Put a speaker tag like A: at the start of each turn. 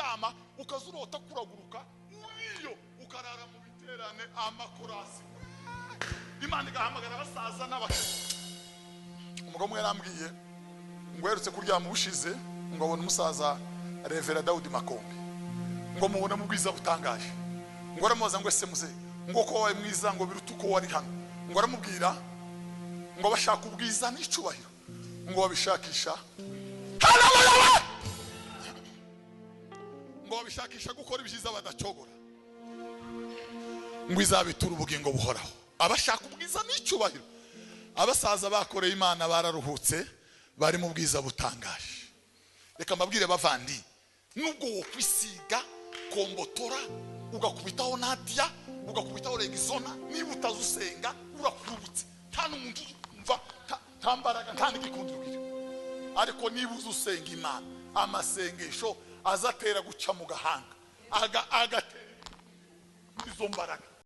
A: Ukaryama ukaza urota kuraguruka, uriyo ukarara mu biterane amakorasi, Imana igahamagara abasaza n'abakecuru. Umugabo umwe yarambwiye ngo uherutse kuryama ubushize, ngo abone umusaza Revera Dawudi Makombe, ngo mubone mu bwiza butangaje. Ngo aramubaza ngo: "Ese muze, ngo ko wabaye mwiza, ngo biruta uko wari hano?" Ngo aramubwira ngo bashaka ubwiza n'icyubahiro, ngo babishakisha, haleluya, ngo babishakisha gukora ibyiza badacogora, ngo izabitura ubugingo buhoraho. Abashaka ubwiza n'icyubahiro, abasaza bakoreye Imana bararuhutse, bari mu bwiza butangaje. Reka mbabwire bavandi, nubwo wokwisiga kombotora, ugakubitaho nadiya, ugakubitaho Rexona, niba utazi usenga urakurubutse, nta n'umuntu uzumva, nta mbaraga, nta n'igikundiro ugira. Ariko niba uzi usenga Imana, amasengesho azatera guca mu gahanga, agatera izo mbaraga.